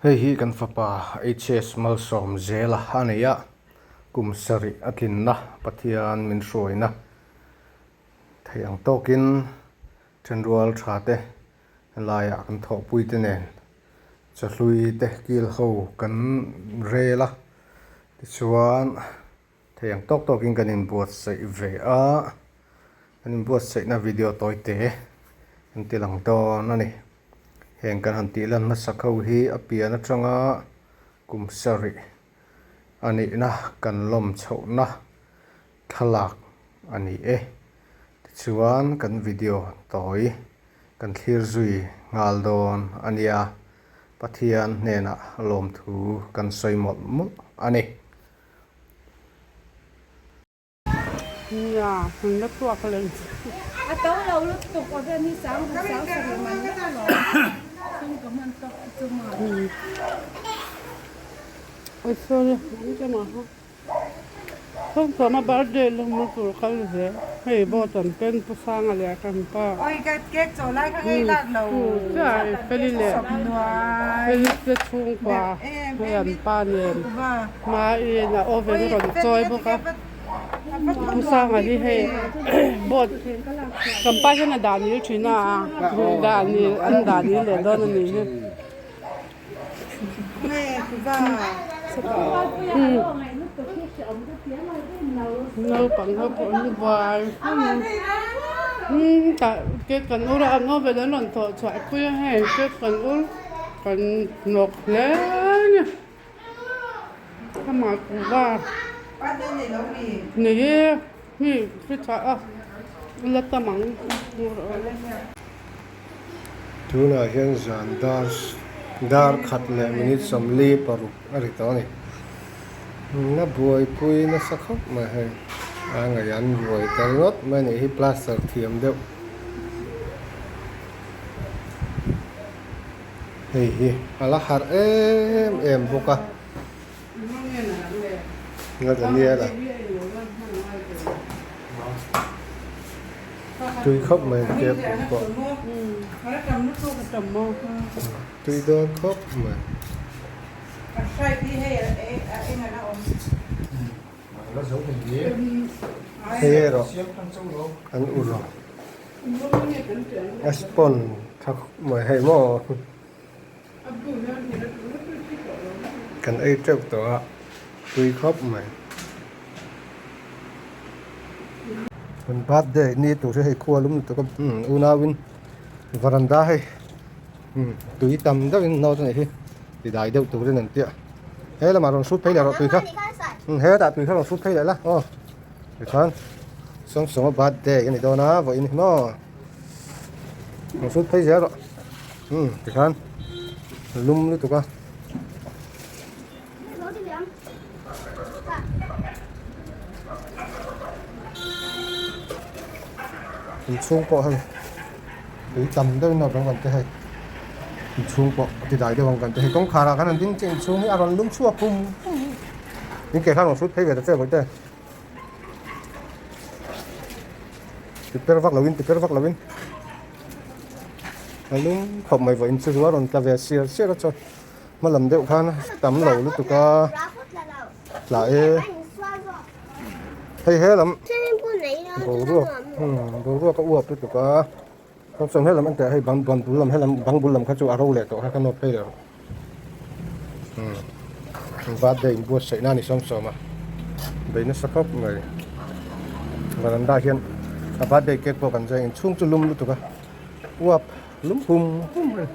Hei hi kan fapa HS Malsawm zela a nei a, kum sarih a tlinna Pathian min hruaina theih ang tawkin thenrual tha te laiah kan thawhpui te nen chawhlui te kil ho kan rel a, tichuan Thei ang tawk tawkin kan inbuatsaih ve a, kan inbuatsaihna video tawi te kan ti lang dawn a ni. Heng kan han tih lan hmasak ho hi a pian atanga kum sarih a nihna kan lawm chhohna thlalak a ni e. Tichuan kan video tawi kan thlir zui nghal dawn a nia, Pathian hnenah lawmthu kan sawi mawlh mawlh a ni. Nia, hun la tuak leh. A to lo lutuk aw hian hi sang ruk sang sarih man vek alawm. Chhung ka hman tawk te chu maw. Oi sorry, an che mah ha. Thawmsawma birthday lawmna tur kal zel. Hei boat an pen Pu Sanga leh kan pa. Oi ka cake chaw lai kha ngei lak lo. Chiah Feli leh Feli te chhungkua hei an pa nen. Hmain a oven a rawn chawi bawk a, Pu Sanga hi hei boat kan pa hian a dah nil thin a, dah nil an dah nil leh dawn a nih hi. Naupang ho pawh an buai tah cake kan ur a, an oven an rawn thawh chhuah pui a hei cake kan ur kan hnawk hle a ni. Amah kuhva nei e mi hri chah a la tam ang. Tunah hian zan dar dar khat leh minute sawmli paruk a ri tawh a ni. Na buaipui nasa khawp mai hei a ngaih an ruai ta ringawt mai a nih hi plaster thiam deuh. Hei hi a la harh em em bawk a. Nga Daniela. Tui khawp mai te pawh pawh. Tui dawn khawp mai. Hei erawh an ur a. A spawn tha khawp mai hei maw kan ei teuh tawh a tui khawp mai. Kan birthday ni tur hi hei khua lum lutuk a unauin varanda hei tui tam deuhin naute nei hi ti dai deuh turin an tia he lamah rawn hrut phei leh rawh tui kha hetah tui kha rawn hrut phei leh la aw. Tikhan Sawmsawma birthday a ni dawn a vawiin hi maw rawn hrut phei zel rawh umm tikhan lum lutuk a. Inchhung pawh hei tui tam deuhin a rawn te hei inchhung pawh a ti dai deuh ang kan ti hei kawngkhar ah khan an ding chiah inchhung hi a rawn lum chhuak pum pum. In ke khan rawn hrut phei ve ta che vawi te. Ti per vak lovin ti per vak lovin a lum khawp mai vawiin chu a rawn tla ve siar siar a chuan hma lam deuh khan tam lo lutuk a tla e hei he lam boruak boruak a uap lutuk a chuan he lam an tih ah hei bang ban bul lam helam bang bul lam kha chu a ro leh tawh kha ka nawt phei leh rawh umm birthday inbuatsaih na a ni sawm sawm a bei nasa khawp mai varanda hian a birthday cake pawh kan zai inchhung chu lum lutuk a uap lum hum hum a ni.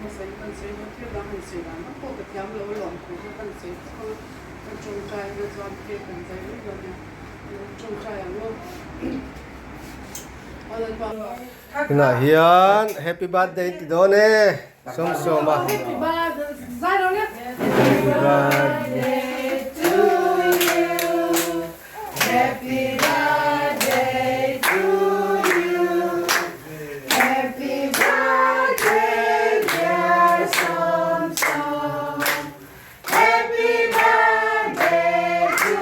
hmasa in kan sawi dawn thil dang han sawi dan vak pawh ka thiam lo alawm thu kha kan sawi tawp ang a kan tawngtai anga chuan cake kan zai mai dawn nia tawngtai ang aw aw Lalpa. Tunah hian happy birthday ti dawn e Sawmsawma. Happy birthday zai lo le. Happy birthday to you. Happy birthday to you. Happy birthday dear Sawmsawm. Happy birthday to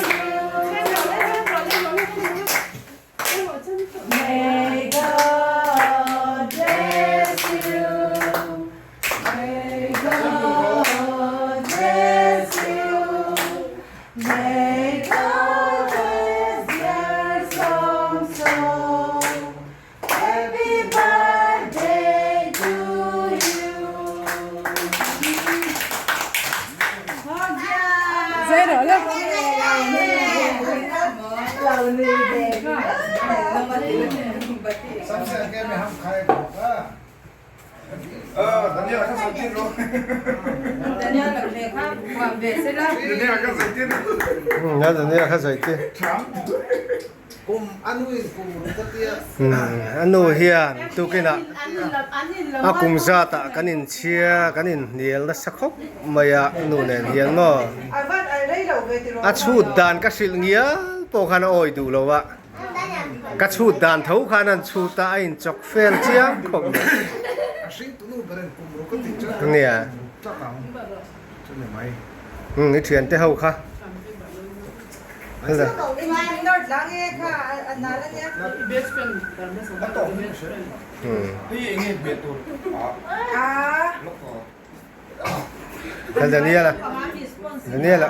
you. May God bless you. May God bless you. May God bless dear Sawmsawm. Happy birthday to you. Zai rawh le. Daniel kha sawi tir. A nu hian tukinah a kum zatah kan inchhia kan inhnial nasa khawp mai a nu nen hian maw a chhut dan ka hrilh ngial pawh khan a awi duh lo a ka chhut dan tho khan an chhut a a inchawk fel chiang khawp mai nia i thiante ho kha. Daniel Daniel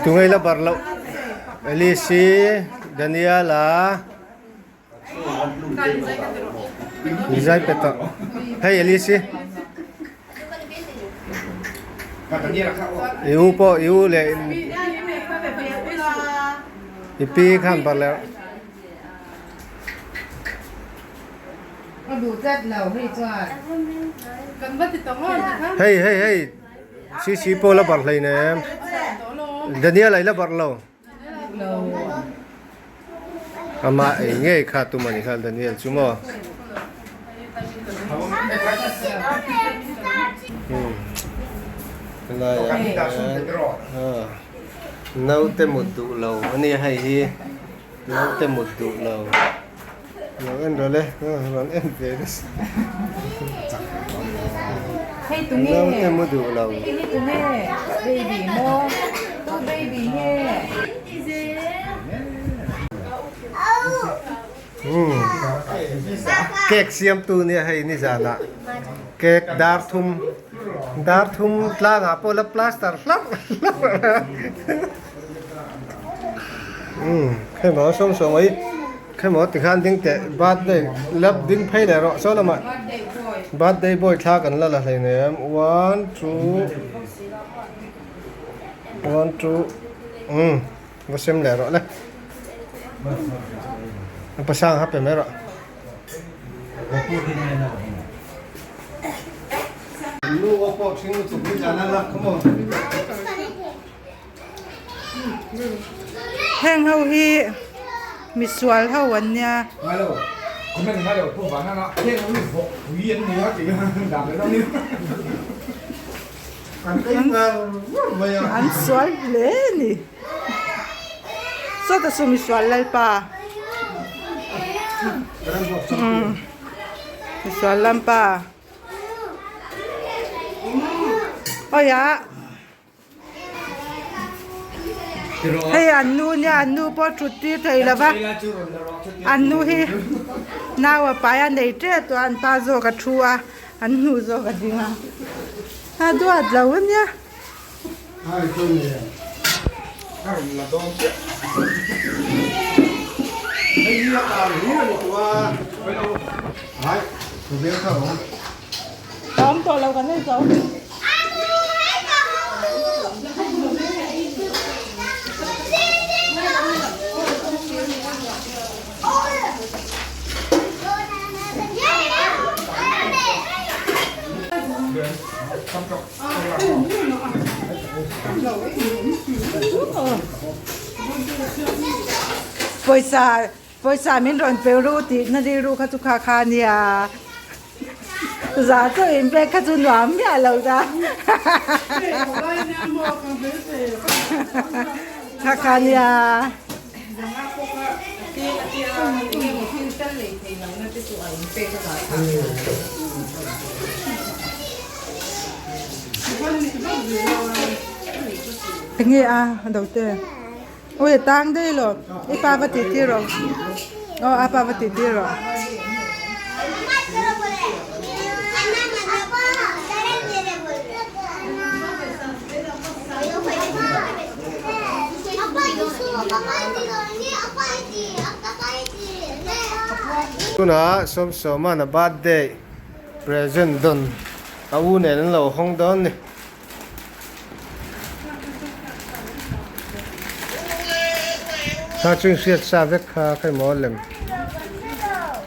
Tungai la bar loh Alice hi Daniel a zai pe tawh hei Alice hi i u pawh i u leh i pi khan bar leh. Ka duh tlat lo hei chuan. Kan va ti tawh ngawt ti khan. Hei hei hei CC pawh la barh hleinem. Daniel ai la barh lo. Amah ei ngei kha tum a ni kha Daniel chu maw. Helaiah hian naute mut duh lo a nia hei hi. Naute mut duh lo. Lo en rawh le, rawn en ve nasa. Hei tu nge? Naute mu duh lo. Hei hi tu nge? Baby maw? Tu baby nge? Cake siamtu nia hei nizanah cake dar thum dar thum tlangah pawh la plaster hlarh hlarh. Umm khemaw sawm sawm mai khemaw tikhan ding teh birthday lap ding phei leh rawh saw lamah birthday boy thla kan la la hleinem one two one two umm va sem leh rawh le a pasang ha pe mai rawh. Nu aw pawh ṭhing lutuk hi zan a lak kha maw. Heng ho hi misual ho an nia. An sual hle a ni. Sawta chu misual lalpa. Misual lampa. Awiah. Hei an nu nia an nu pawh thut tir thei lo va an nu hi nau a pai a nei tep tawh a an pa zawk a thu a an hnu zawk a ding a a duat lo a nia. Awm tawh lo kan ei zo. Pawisa pawisa min rawn pe ru tih na rilru kha chu kha kha nia za chaw in pek kha chu nuam miah lo ta kha kha nia. Enge a do te ui tang daih lo i pa va tih tir rawh aw a pa va tih tir rawh. Tunah Sawmsawma'n a birthday present dawn a u nen an lo hawng dawn ni. Kha chu inhriat sa vek kha kha emaw lem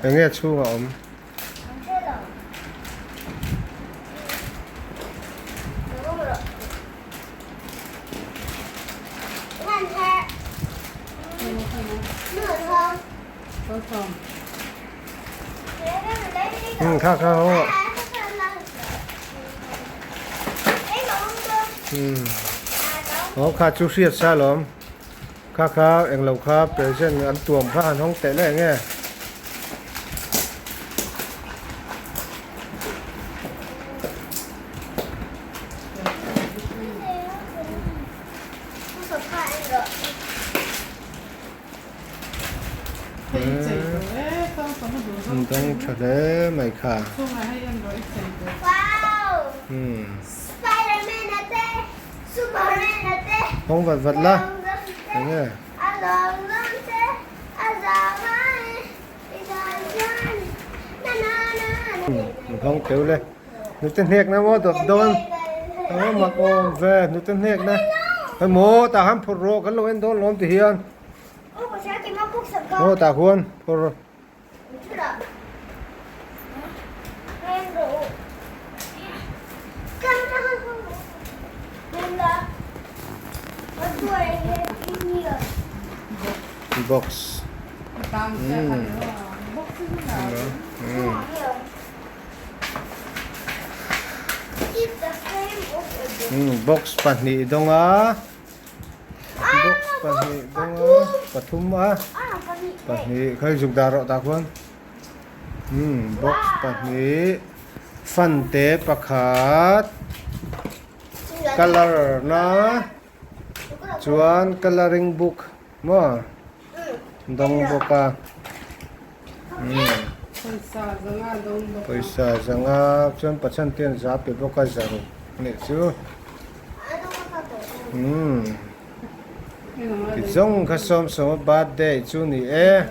eng nge chhungah a awm. Umm kha kha ho umm aw kha chu hriat sa lawm kha kha englo kha present an tuam kha han hawng teh leh enge. Dawng tha hle mai kha. Hawng vat vat la enge. Hawng keu le. Nute hnek na maw dawt dawn. Eng mak awm ve nute hnek na. Hei maw tah han phawrh rawh kan lo en dawn lawm ti hian. Maw tah huan phawrh rawh. Box. Box pahnih dawng a box pahnih dawng a pathum a pahnih kha zuk dah rawh tah khuan box pahnih fan te pakhat colour na chuan colouring book maw. Dawng bawk a pawisa zanga chuan pachhan te an za pe bawk a zaruk nih chu umm ti zawng kha sawm sawm a birthday chu ni e.